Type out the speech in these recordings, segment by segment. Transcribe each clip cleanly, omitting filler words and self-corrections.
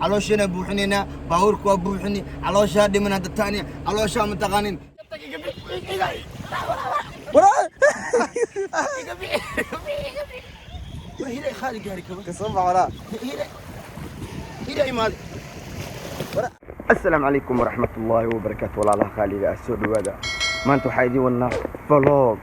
Caloosheena buuxinaynaa, baabuurka waa buuxini, calooshaa dhiman hadda taani, calooshaa ma taqaanin. Asalaamu calaykum waraxmat ullaahi wabarakaatu. Walaalaha qaaliga ah, soo dhawaada. Maanta waxaa idiin wadnaa vlog.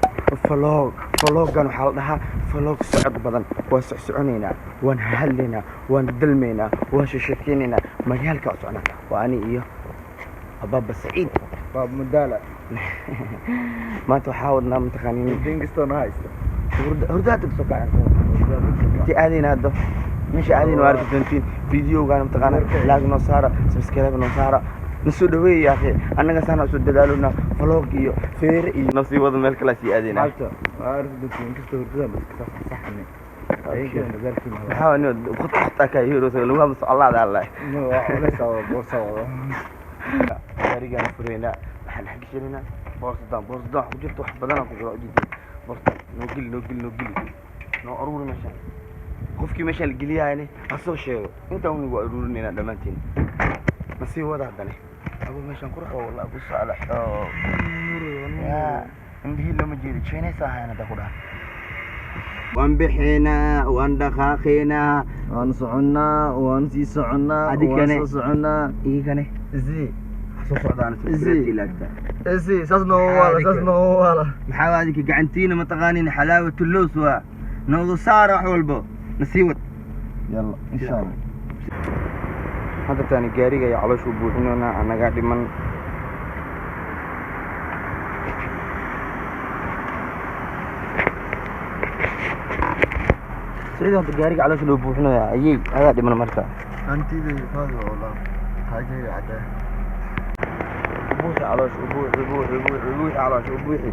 Vlog, vloggan waxaa la dhahaa vlog socod badan. Waan socsoconaynaa, waan hadlaynaa, waan dalmaynaa, waan sheshekeynaynaa, magaalka u socnaa. Waa ani iyo abaaba Saciid. Baab Madaala. Maanta waxaa wadnaa, mataqaanin, Kingston haysta. Hurdaada kasoo kacay. Intii aadayna hadda, meesha aadayna waa arki doontiin videogan. Mataqaana, like noo saara, subscribe noo saara, na soo dhaweeya ya akhi. Annaga saana usoo dadaalona vlog iyo feere iyo nasii wada, meel kala sii aadayna. Maanta waa arki doontiin, inkastoo hurdada bas ka saxsaxnay. Ayagana magaalkii ma Maxaa ni khut khut aka yiro lagu hama socolaada Allah. No, waa culays oo boorsa wado. Gaarigaan fureynaa, waxaan dhex gashanaynaa boorsadan. Boorsadan wax ku jirta, wax badanaa ku jira, ujeedin. Boorsadan noo geli, noo geli, noo geli, noo aruuri. Meeshaan qofkii meeshaan la geliyahayne ha soo sheego. Intaan unigu waa aruurinaynaa dhammaantiin. Nasii wada haddane. Abo, meeshaan qurux waa wallahi ku socda xoog yaa indhihii looma jeedo. Chinese ahayn hadda ku dhaha. Waan bixinaa, waan dhaqaaqaynaa. Waan soconnaa, waan sii soconnaa, waan Adigane. soo soconnaa. Igane. Isi. Soo socdaan. Isi. Isi, saas noo wala, saas noo wala. Maxaa adinka gacantiina mataqaanin? Xalaawatu lows waa noodu saara wax walbo. Nasii wad. Yalla, insha Allah. Hadda taani gaariga iyo calooshu buuxinoonaa, annagaa dhiman. Siciid, hadda gaariga caloosha loo buuxinayaa, ayey adaa dhiman marka. Hantida faado wala. Xaajayga cadee. Buuxi caloosha, buuxi, buuxi, buuxi, buuxi caloosha, buuxi.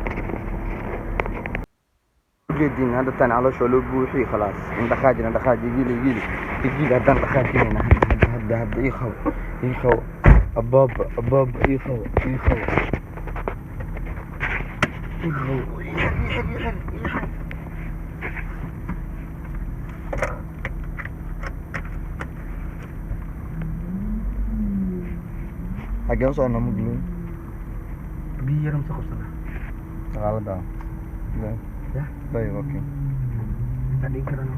Ujeedin, hadda taan caloosha waa loo buuxi, khalaas. Indhaqaajina, dhaqaaji, igili, igili, igili. Haddaan dhaqaajinayna hadda, hadda, hadda. Ii qabo, ii qabo abaaba, abaaba, ii qabo, ii qabo, ii qabo. Ii xir, ii xir, ii xir, ii xir. Xagee u soconnaa, muglu? Biyo yar ma soo qabsanaa? Xaalada. Ya. طيب, okay. Intaan dhigi karano.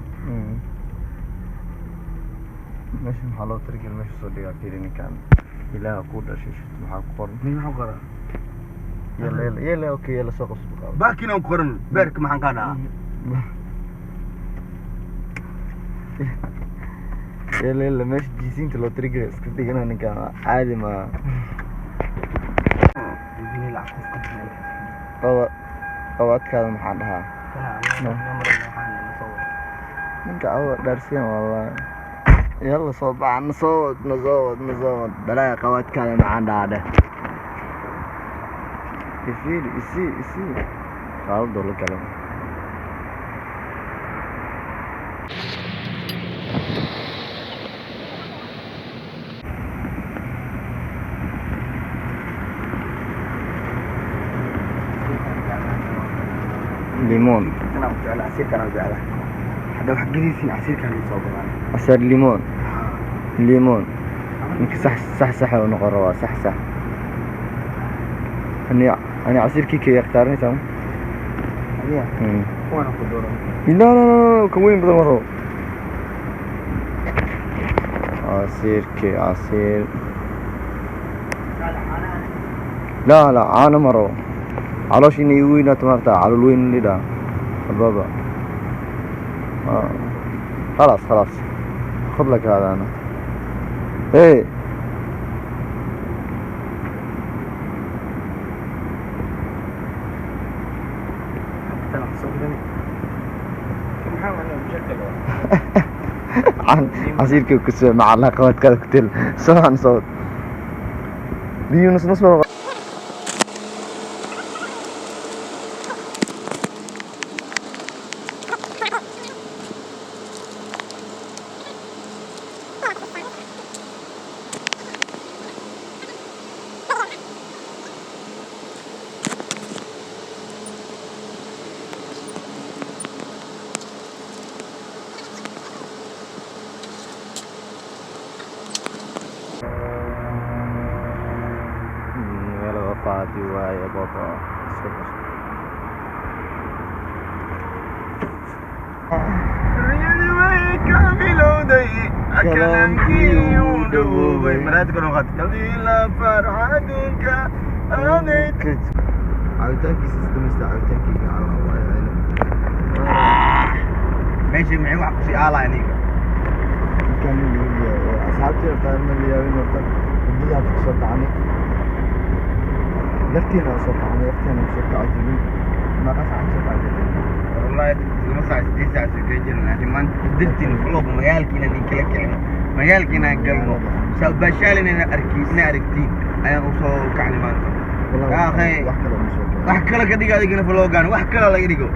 Meesha maxaa loo talagelay? Meesha soo dhigaa, fiiri ninkan. Ilaaha kuu dhashay, shit, maxaa ku qoran? Min maxaa qoran? Yalla, yalla, yalla, okay, yalla, soo qabso qaado. Baakin aan qoran beerka maxaan kaa dhahaa? Yalla, yalla, meesha jiisiinta loo talagelay iska dhigana ninkan, caadi ma. Qaba qabaadkaada maxaa dhahaa? Ninka awa dhaarsiyan wallahi. Yalla, soo baxa, na soo wad, na soo wad, na soo wad. Balaya qabaadkaada maxaa dhahaa dheh. Ifiiri, isii, isii. Xaaladoo la galay. Limon. Kanaan ku jeclaa, casiirkaan jeclaa. Hadda wax gediisin, casiirkaan ii soo gadaan. Casiir limon. Limon. Ninka sax sax sax uu noqon rabaa, sax sax. Ani casiirkii kay ikhtiyaarnaysaa? Adiga kuwana ku dooran. لا لا لا، kan weyn badan ma rabo. Casiirkii, casiir. لا لا، caano ma rabo. Caloosha inay igu weynaato maarta, calool weyn lidhaa ababa. آه. خلاص خلاص، خذ لك هذا. انا ايه Tan wax soo gadani. Maxaa waa mushakil? عن عصيرك كسر مع علاقات كتير سواء صوت بيو نص نص مرة. Caadi waaye baba. Iska bas. Kalaamkii uu dhawoobay maraadka noqod kalila farxadunka aanay Cabitaankiisa is dhamaysta cabitaankeyga Allah yaclam. Meesha maxay wax kusii aalaa aniga? Ninkaan nin laga yaabo oo asxaabtii horta ma la yaabin horta hurdada hadda kusoo kacnay. Laftiina waa soo kacnay, waqtiina waa soo kacay jirin. Meeqa saac soo kacay jirin? Wallahi 7 saac 8 saac soo kala jirin, laakiin maanta dartiin vlog magaalkiina nin kala kicino, magaalkiina galno, baashaalina ina arki ina aragtiin ayaan u soo kacnay maanta. Wallahi Yaa akhi. wax kale ma soo kacay. Wax kale ka dhiga adigana vlogan, wax kale laga dhigo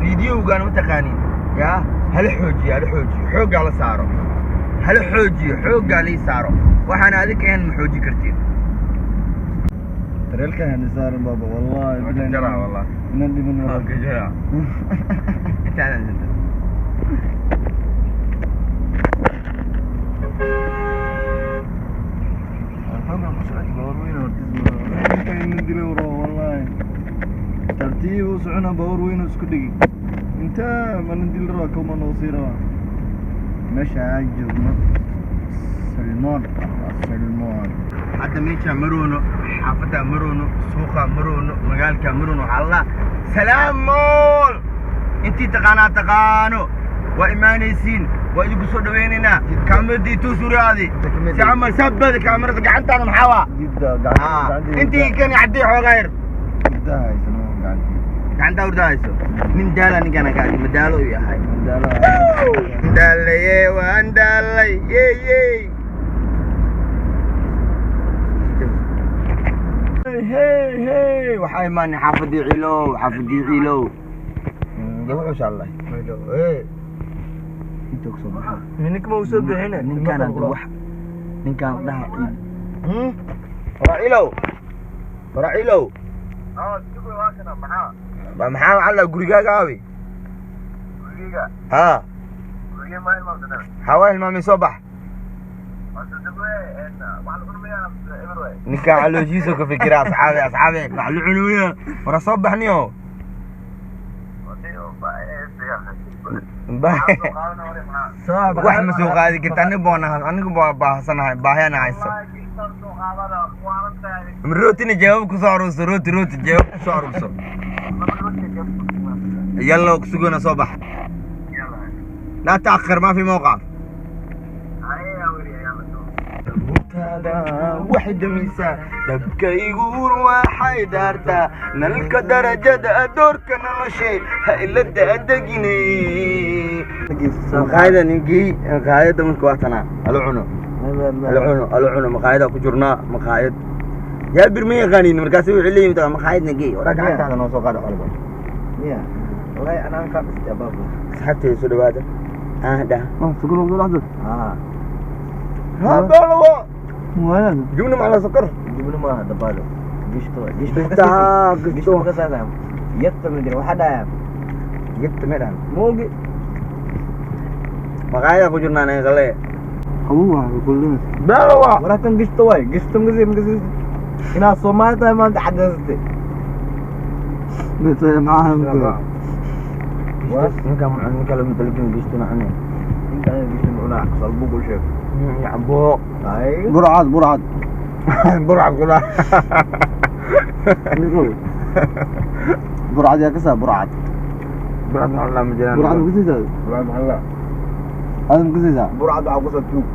videogan, ma taqaanin yaa. Hala xoojiyo, hala xoojiyo, xooggaa la saaro, hala xoojiyo, xooggaa lii saaro. Waxaana adig ahayn ma xooji kartiin. Tareelkan hana saaran baba, wallahi. Waa ka jaraa, wallah. Inan dhiman. Waa ka jaraa intaadan santa. Xoogan ku socota baabuur weyn hortiis ina dilay waro, wallahi. Tartiib u socona, baabuur weyn oo isku dhigi inta mana dili rabaa, kawma noo sii rabaa. Meesha aan joogno Salmoon, Salmoon. Hadda meeshaa maroono, xaafaddaa maroono, suuqaa maroono, magaalkaa maroono, waxaa la salaamool intii taqaanaa taqaano. Waa imaanaysiin, waa idinku soo dhawaynaynaa. Kaameradii tuusuraadi si camal sabada kaamerada gacantaada maxaa waa? Jidda gacanta. Intii kani caddii xoogaa yar. Jidda haysano gacantii. Gacantaa hurda hayso. Nin daala ninkaan kaadi madaalo uu yahay. Madaala. Daalaye, waan daalay, yey yey. Hey hey, waxaa imaanay xaafadii Ciilow, xaafadii Ciilow. Wuxuu allah Inta kusoo baxa. Ninka ma usoo bixine. Ninkaan hadda wax ninkaan dhaha ciid wara Ciilow, wara Ciilow. Maxaa alla gurigaaga aawi? Ha hawaa hilmaamay, soo bax. Ninkaan calooshiisa ka fikira. Asxaabe, asxaabe, wax la cunuya, wara soo baxniyo. Wax ma soo qaadi karta, aniga baan aniga baa baahsanahay, baahiyana hayso. Rootina jawaab ku soo aruurso, rooti rooti jawaab ku soo aruurso. يلا sugana, soo bax. لا تأخر، ما في موقع. Waxay damisaa dabkayguur, waxay daartaa nalka darajada doorka noloshay. Ha ila daadegine maqaayada ninkii maqaayada marka waa tanaa. Hala cuno, hala cuno, hala cuno. Maqaayada ku jirnaa, maqaayad Jaabir ma yaqaanin. Markaasi wuxuu leeyahay taa maqaayad nagey. Waraa gacantaada noo soo qaada xolba. Ya wallahi anaa ka dhistay baba. Asxaabtayda soo dhawaada ah dhah. سكر لحظة. اه. Ha balawa. وين؟ جبنة مع سكر. جبنة ما هذا بالو قشطة قشطة. قشطة، قشطة. قشطة يطم مدري وحدا. جبت midhan. موقي. Maqaayada ku jirnaa anaga qale. هو كلنا. Balawa. ولكن قشطة واي قشطة مقزي مقزي هنا الصومال ما انت حدثت بس معاها. Ninkaan ninka lama talagin gishto macne. انت انا قشطة معنا صلبوق كل شيء. Yacbo. اي. Burcad, burcad, burcad kula. برعد يا كسا برعد. Burcad maxaa la ma jiraan? برعد مقزي. Burcad maxaa la? هذا مقزي برعد على قصة توك.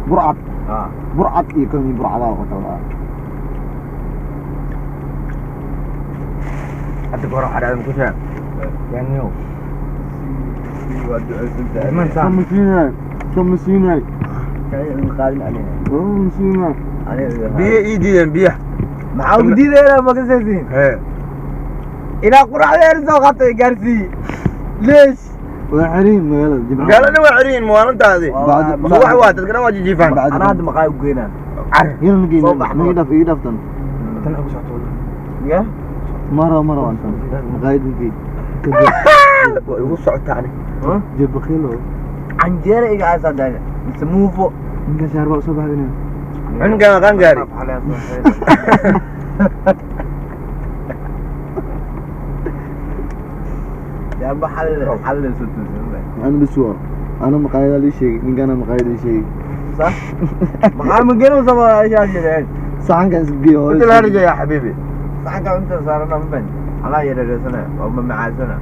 برعد. Ah. برعد يكون برعد على قصة. Hadda ka hor waxaa dhacday makushaa yaaniyow iman saa. كم سنة كم سنة كم سنة. Biyo ii diideen biyaha. maxaa ugu diidayna ma kasaysiin? Hee. Ilaa quraacdeena soo qaatay gaarsiiye leesh waa xariin magaalada jimcaha. Magaalada waa ceriin maalintaadi. Bacd- Subax waa dadkana waa jijiifaan. Bacd- anaa hadda maqaay u geynaa. Car. يلا نجي نجي دف يجي دفتن. Tan ugu socoto. يا مرة مرة وانت مقايد نجي. Waa igu socotaa ani. جيب بخيلو. canjeera iga aasaa daaya mise muufo. Ninka shaarba usoo baxdina. Cunugan qaan gaari. Yaa xal xal soo tuusin. Ana bas waa ana maqaayada lii sheegay, ninkana maqaayada ii sheegay. صح؟ maxaa ma gelo sama ayaa Saxankan is geeyo. Inta la harija ya xabiibi. Saxanka inta saarana ma ban alaa yareersana oo ma macaasana.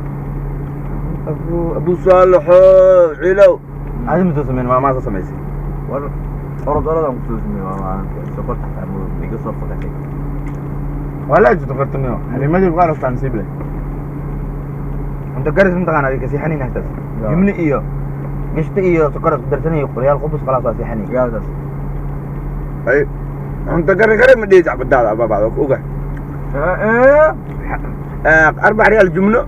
Abu Saalaxo cilow adi ma soo sameyn, maa soo samaysay? War orod orodan ku soo sameeyay, waa sokorta xataa ma iga soo fakatay. Waa la ajirto kartamiyo xalimadii qaar hostaan nasiib leh. Cunto karis mataqaana way ka seexanayn hataas. Jumle iyo gishta iyo sokor isku darsanay, qoryaal qubus, khalaas waa seexanay. Gaadaas. Ay cunto kari kari ma dhihi jacbadaada abaabacda oga 4 riyaal jumlo,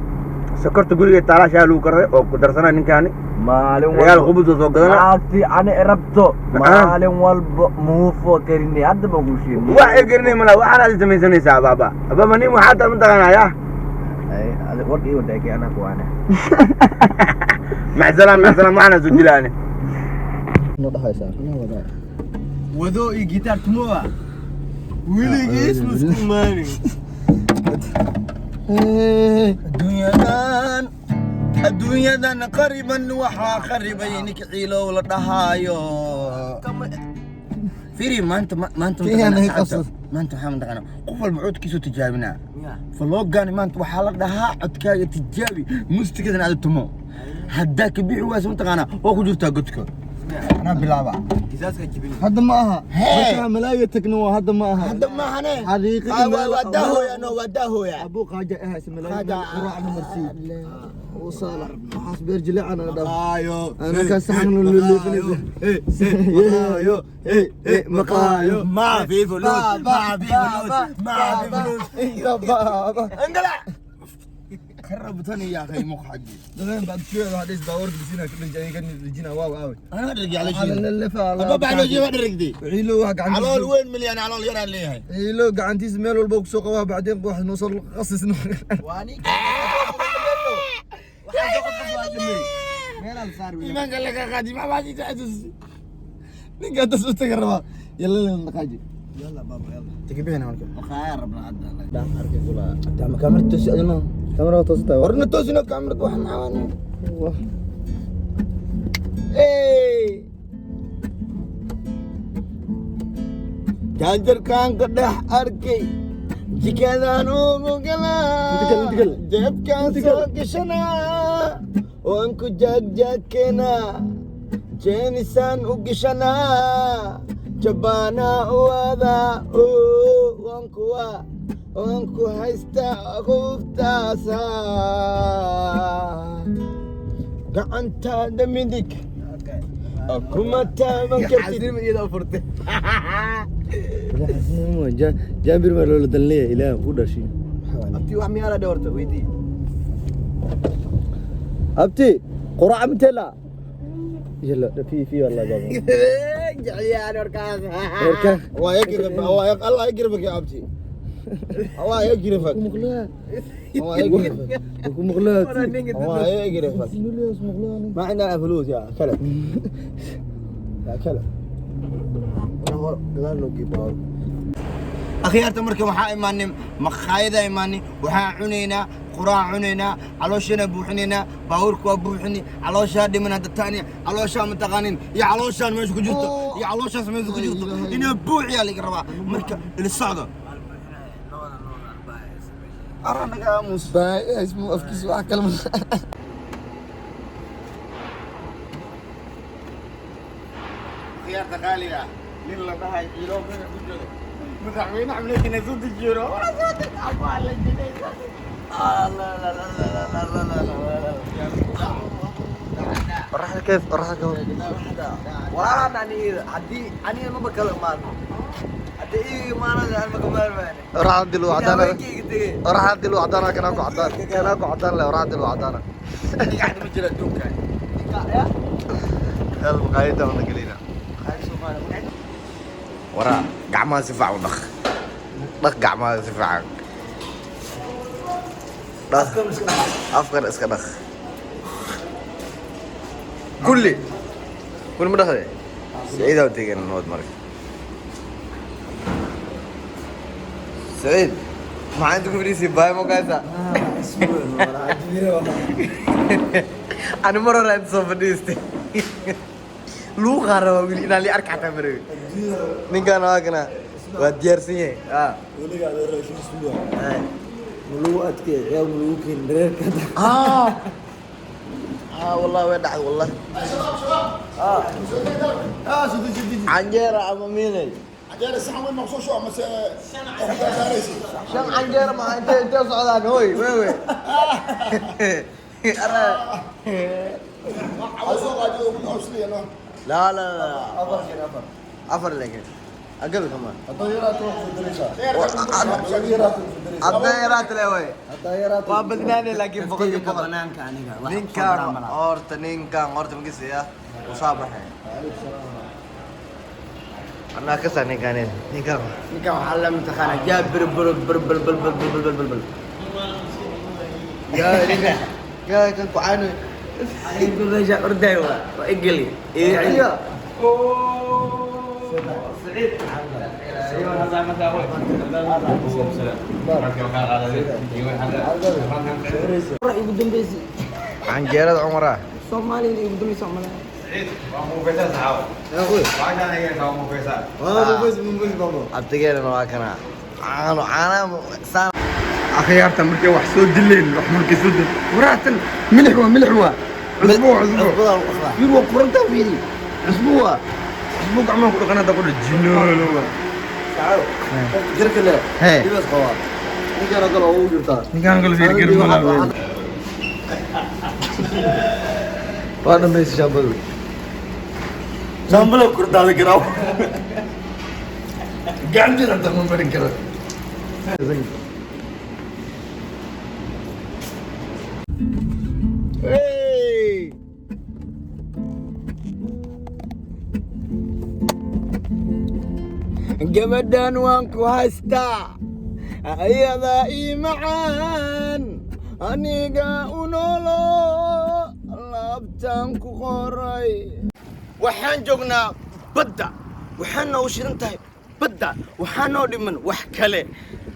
sokorta guriga taalaa, shaha lagu karay oo ku darsanaa ninkaani. Maalin riyaal qubus oo soo gadana. Naagti ani rabto. Maalin walba muufo karinay, hadda baan kuu sheegay. Wax ay karinay mala, waxaan aad samaysanaysaa abaaba abaaba nin waxaa taa mataqaanaa yaa. War ii wadaagay anaa kuwaana. Macsalaan macsalaan, waxaana soo dilaane. No dhahaysaa. Wado iyo gitaar tumoa weligiis muskumaani. Adduunyadan, adduunyadan qariban waxaa qaribay ninka ciilow la dhahaayo. Firi maanta maanta Kenya mataqaanaa naga saxaabta, qabsad. Maanta waxaa mataqaanaa qof walba codkiisu tijaabinaa. Faloogaani maanta waxaa la dhahaa codkaaga tijaabi, mustigadan aada tumo, haddaa ka bixi waaysa mataqaanaa waa ku jirtaa godka. Anaa bilaaba. Kisaaska jibin. Hadda ma aha. Hee. Markaa malaaga tagno waa hadda ma aha. Hadda maahane. Xaqiiqadii waa daahooya, no, waa daahooya. Abuu qaaja ahaysa malaaga. Qaaja. Quraacna marsii وصالح waxaas beer jileecan ana dhaaf. Maqaayo. Ana ka saxan luluufinaysa. Maqaayo, maqaayo, ma fi fulus, ma fi fulus, ma fi fulus. يا بابا. انقلع، خربتني يا اخي مخ حقي. دابا بعد شويه واحد باورد بسينا كل جاي كان رجينا واو قوي. انا ادري على على شيء. اللفه. ابا على شيء ما ادري. ciilo wax gacantiisa. calool weyn milyan, calool yaraan leeyahay. Ciilo gacantiisa meel walba ku soo qabaa, bacdeen wax noo soo qasisno. Iimaanka laga qaadi ma baadi taxasus. Ninka tas u taga rabaa, yalla la naqaaji. Takbihna marka. Maqaaya rabna hadda. Arkay kula. Tama kamerad toosi adino. Kamera toosata. Warna toosino kamerad, wax macaan. Ey, jaajarkaan ka dhex arkay, jikadaan ugu galaa, jeebkaan soo gashanaa, waan ku jaagjaagkeenaa, jeenisaan u gashanaa, jabaanaa u aadaa, waan kuwa waan ku haystaa quuftaasa, gacantaada midig kuma taaban kartid. Jaabir baa loola dan leeyahay, ilaah ku dhashay. Abti, wax miyaa la dhawrta weydii. Abti, quraac mtela, yalla في في والله بابا. Jecliyaan warkaas. Warka. الله يقرفك، الله الله يقرفك يا ابتي، الله يقرفك، الله يقرفك. Ku maqlaa. الله يقرفك، ما عندنا فلوس يا كلب، يا كلب. Akhyaarta, marka waxaa imaanay makhaayada imaanay, waxaa cunaynaa quraac, cunaynaa, calooshana buuxinaynaa, baabuurka waa buuxini, calooshaa dhiman hadda taani, calooshaa mataqaanin iyo calooshaan meesha ku jirto iyo calooshaas meesha ku jirto inaa buuxiyaa laga rabaa. Marka ila socdo. Aranaga aamus. Ismu afkiisa wax kale. Akhyaarta qaaliga ah, nin la dhahay ciilo meesha ku jiro, madaxweyne xamleekina soo dejiyo. Soo deg. Qoraxda كيف qoraxda ka hor. Walaalaan aniga haddii aniga maba kala maarmo, haddii iiga imaanada aan maka maarmaane. Qoraxda dil waa cadaan. Haweenkayga tegey. Qoraxda dil waa cadaan, kana ku cadaan, kana ku cadaan leh, qoraxda dil waa cadaan. Gaxda ma jira adduunkan. Yalla maqaayada waan gelina. Waraa, gacmaha si fiican u dhaq, dhaq gacmaha si fiican dhaq, afkan iska dhaq, kulli kulli ma dhaqde siciidaa u tegeen nood marka. Saciid, maxaa inta ku fadhiisay baay ma kaysa? Ani mar hore inta soo fadhiistay. Luuqaa rabaa wili inaan lii arka xataa marabi. Ninkaan waa kana waa diyaarsan yahay. Ah. Weligaa adoo raashin sugaa. Ma lagu adkeey ciyaal ma lagu keenin reerka. Ah. Ah, wallahi way dhacday wallahi. Ah. Canjeera ama miinay? Canjeera saxan weyn ma kusoo shuba mase oo ku saaraysi? Shan canjeera ma intee socdaan hooy wewe. Ara. Cawo soo qaadi oo ku awslaya no. لا لا لا. Afar keen afar. Afar laakiin. Aqal كمان. Haddaa yaraato wax ku daraysaa. Haddaa yaraato ku daraysaa. Hadda yaraat le way. Haddaa yaraato. Waa badnaanay laakiin boqolkiiba boqol. Banaanka aniga. Ninkaan horta ninkaan horta magisiya uu soo baxay. Anaa ka saa ninkaan ninkaan. Ninkan waxaa la mataqaanaa Jaabir bur bur bur bur bur bur bur bur bur. Yaa ninkaan yaa kan ku caano. Anigu meesha orday waa waa igeli. Iyo. Saciid. Igu dambeysay. Canjeerada Cumar ah. Soomaaliyana igu dambeysay Soomaaliya. Abtigeena waa kana. Caano caana saan. Akhyaarta markay wax soo dileen, wax markay soo dileen waraatan milix waa milix waa cusbo waa cusbo. Cusbada lagu qasbaa. Fiir waa qurantaa fiiri cusbo waa cusbo gacmaha ku dhaqan hadda ku dhajinoolo waa. Qofka garka leh. Hee. Dhibas qabaa. Ninkaan oo kale oo ugu jirtaa. Ninkaan kale fiir gar malaa. Waa dhameysay shaambadu. Shaambada kurdaada garaaw gacanteeda hadda ma marin karo. Hey! Gabadhan waan ku haystaa ayadaa ii macaan aniga u noolo laabtaan ku qoray. Waxaan joognaa badda, waxaan noogu shidan tahay badda, waxaa noo dhiman wax kale.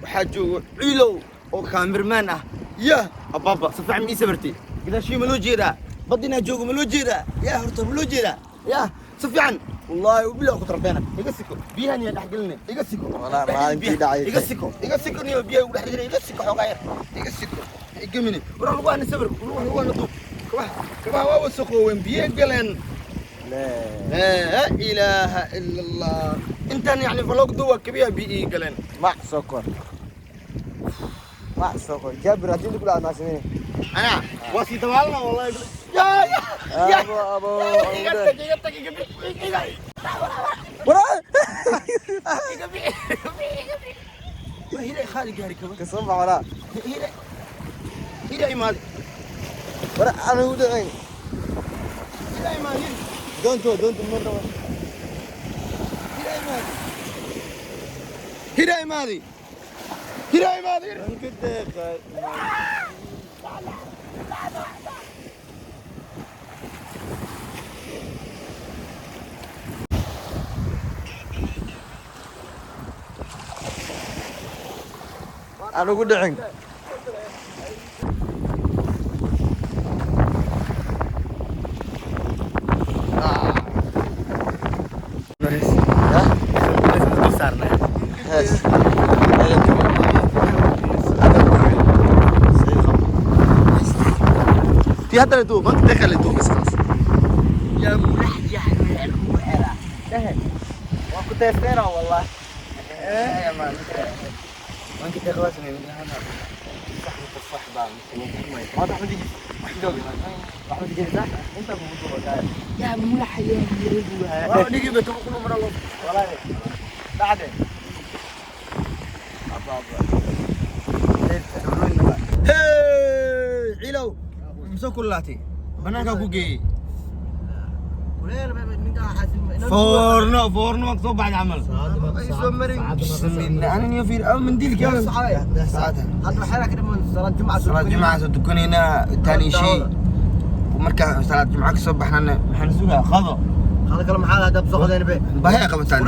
Waxaa jooga ciilow oo kaamirmaan ah. Yah ababa si fiican ma ii sawirtay? Gadaashii ma loo jeedaa? Badda inaa joogo ma loo jeedaa? Yaa horta ma loo jeedaa? Yah si fiican wallaahi ubilah ku tarbeena. Iga siko biyahan yaa dhex geline iga siko. Walaa maalintii dhacay. Iga siko iga siko niyo biyaha ugu dhex jira iga siko xoogaa yar iga siko igamini war lagu ana sawir lagu ana duub kabaha kabaha waa wasaqooween biyo galeen. لا إله إلا الله أنت يعني فلوق دوا كبيرة بيئي قلن. Mac sokor. Mac sokor. Jaabir haddii lagu dhaco maxaa sameynay? أنا واسي تبعنا والله يا يا يا. Abo abo. إيجا تك إيجا تك إيجا إيجا. Waraa. إيجا إيجا هنا خالي قاري كمان. Ka soo bax waraa. هنا هنا إيمان. Waraa aan ugu dhacin. هنا إيمان. Doonto doonto mar rabo. هنا إيمان هنا إيمان هنا إيمان. Ku deeqay. Aan ugu dhicin. Yes. في هذا اللي دوب ما تدخل اللي دوب بس خلاص. يا ملح يا Waan ku teesteena والله. يا مان ما كنت خلاص من هنا صح التفاح بقى ما تحمد يجي Waxba digaysaa? Inta kugu duuba gaari. يا ملح يا ملح نيجي بتوقف مرة الله. Walahi. Dhacde. Aba aba. هاي cilow mise kulaatay banaankaa ku geeyey. Kuleel baa ninka xaasil. Foorno foorno waan soo baxday camal. Ay soo marin. bismillah ana niyo fiir aw mandiilka. Hadda waxaa ka dhiman salaad jumca. Salaad jumca soo tukanaynaa taani shay markaa salaad jumca ka soo baxnana maxaan sugaa qado. Hada kale maxaa hadda soo qadeen be? Baahi qabataan.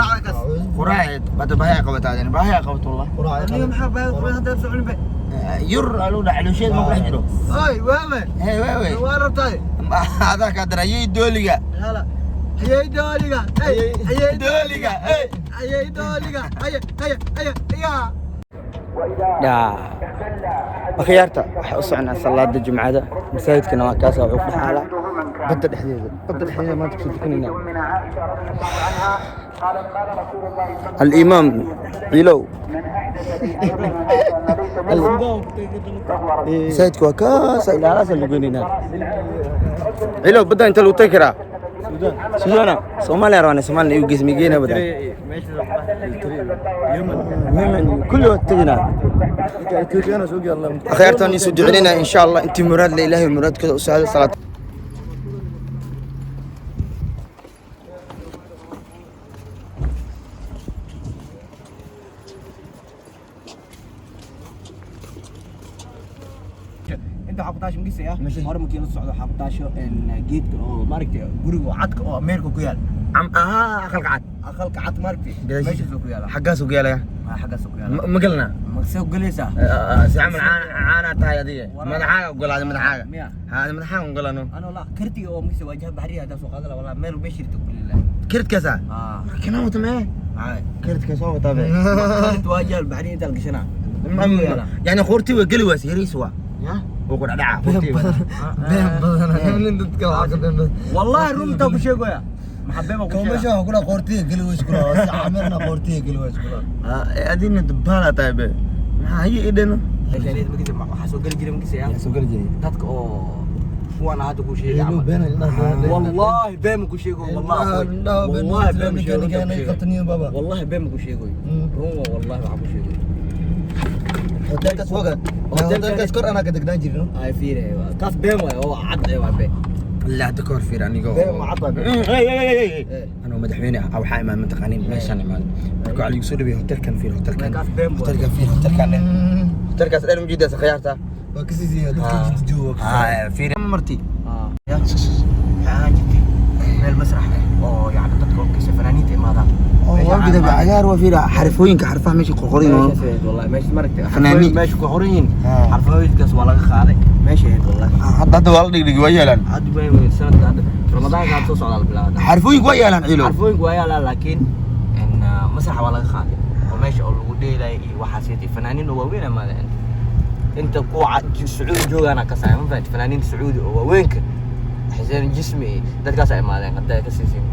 Quraac bada baahi qabataan. Baahi qabato wallah. Aniga maxaa baahi quraac hadda soo cunin be? Yur alu dhaclosheed ma ku jiro. Oy, waame. Hey, waame. Waa rabtay. Adaa ka darayay dooliga. Hala. Ayay dooliga. Ayay dooliga. Ayay dooliga. Ayay ayay ayay ya. Akhyaarta waxaa u soconaa salaada jumcada masaajidkana waa kaas wuxuu ku xaalaa badda dhexdeeda badda dhexdeeda maanta kusoo tukanaynaa alimaam ciilow masaajidka waa kaas ilaalaasa lugeynayna ciilow badda inta lagu tagi karaa suudana soomaaliya rabaan soomaaliya igu geesmigeena badan yemen kulli waa teginaa. Akhyaartaan isu ducinayna insha Allah intii muraad la ilaahay muraadkooda u sahlo salaad. Inta waxaa ku taasho mugis ah hore markii la socdo waxaa ku taasho geedka oo maaragtay guriga oo cadka oo Ameerika ku yaal. Am aha aqalka cad. Aqalka cad maaragtay meeshaas ku yaala. Xaggaas ku yaalaya. Xaggaas ku yaala. Ma galna? Ma soo galaysaa? Si camal caana tahay adiga madaxaaga ogolaada madaxaaga. Haa madaxaaga ogolaano. Ana wallah kartiga oo mugis waajaha baxriya hadda soo qaadala wallah meel meeshirta kulilaa. Karidkaasa kana wata mee karidkaas waa wataa be. Karid waajaha baxriya inta la gashanaa. Yani qoortii waa geli waas yariis waa wuu ku dhacdhaca qoortii. Been badan nin dadka waxa ka been badan. Wallahi runta ku sheegaya. Maxaa been ku sheegaya? Meesha ku qoortiga geli ways kula si amirna qoortiga geli ways kula. Adina dabaala tahay be maxaa haye idhano. Meeshaan mugis waxaa soo geli jiray mugis ah. Soo geli jiray dadka oo kuwan hadda ku sheegay. Wallahi wallahi been ku sheego wallahi wallahi been ku sheego wallahi been ku sheego run wallahi waxa ku sheego. Hotelkaas waga hotelkaas kor anaa ka degnaan jirno. Ay fiire kaas been waay oo cad ee waa been. La hadda ka hor fiir anigoo been waa cad waa been. Anoo madaxweyne ah waxaa imaan mataqaanin meeshaan imaan marka waxaa lagu soo dhaweeyay hotelkan fiir hotelkan hotelkan fiir hotelkan hotelkaas dheer ujeedaas khiyaarta waa ka sii siyaa dadka jidka jooga. Haa fiir marti waxaa jirtay meel masrax ah oo yacni dadka oo kisa fanaaniinta imaadaan. Waa cagaar waa fiir xarifooyinka xarfaha meesha qorqorin oo wallahi meesha maragtay fanaaniin meesha ku qoran yihiin xarfooyinkaas waa laga qaaday meesha ahayd wallahi. Hadda waa la dhigdhigi waa yeelaan. Hadda way sanadka hadda ramadaanka hadda soo socdaa la bilaabaa. Xarfooyinku waa yeelaan ciilo. Xarfooyinku waa yeelaan laakiin in masraxa waa laga qaaday oo meesha oo lagu dheelay iyo waxaas iyo fanaaniin oo waaweyn amaadeen inta kuwa Sacuudi joogaana ka saay ma fahanti fanaaniinta Sacuudi oo waaweynka xiseen jismi dadkaas ay imaadeen hadda ka siisiin.